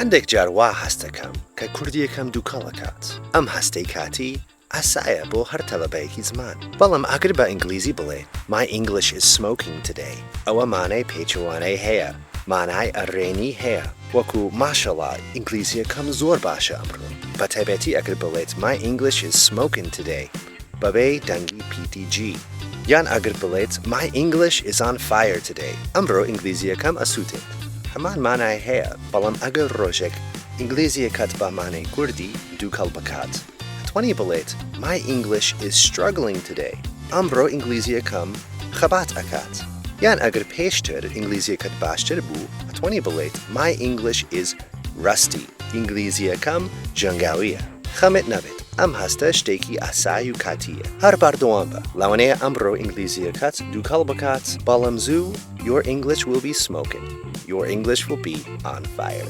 هەندێک جار وا هەست دەکەم کە کوردییەکەم دووکەڵ ئەکات. ئەم هەستەی کاتی ئاسایە بۆ هەر تەلەبەیەکی زمان. بەڵام ئەگەر بە ئینگلیزی بڵێ My English is smoking today ئەوە مانای پێچەوانەی هەیە، مانای ئەرێنی هەیە، وەکو ماشەڵا ئینگلیزییەکەم زۆر باشە ئەمڕۆ. بەتایبەتی ئەگەر بڵێت My English is smokin today بەبێ دەنگی پیتی G. یان ئەگەر بڵێت My English is on fire today ئەمڕۆ ئینگلیزییەکەم ئەسووتێت. هەمان مانای هەیە، بەڵام ئەگەر ڕۆژێک ئینگلیزییەکەت بە مانای کوردی دووکەڵ بکات، ئەتوانی بڵێیت My English is struggling today ئەمڕۆ ئینگلیزییەکەم خەبات ئەکات. یان ئەگەر پێشتر ئینگلیزییەکەت باشتر بوو، ئەتوانی بڵێیت My English is rusty ئینگلیزییەکەم ژەنگاوییە. خەمت نەبێت، ئەم هەستە شتێکی ئاسایی و کاتییە. هەر بەردەوام بە. لەوانەیە ئەمڕۆ ئینگلیزییەکەت دووکەڵ بکات، بەڵام زوو Your English will be smoking Your English will be on fire.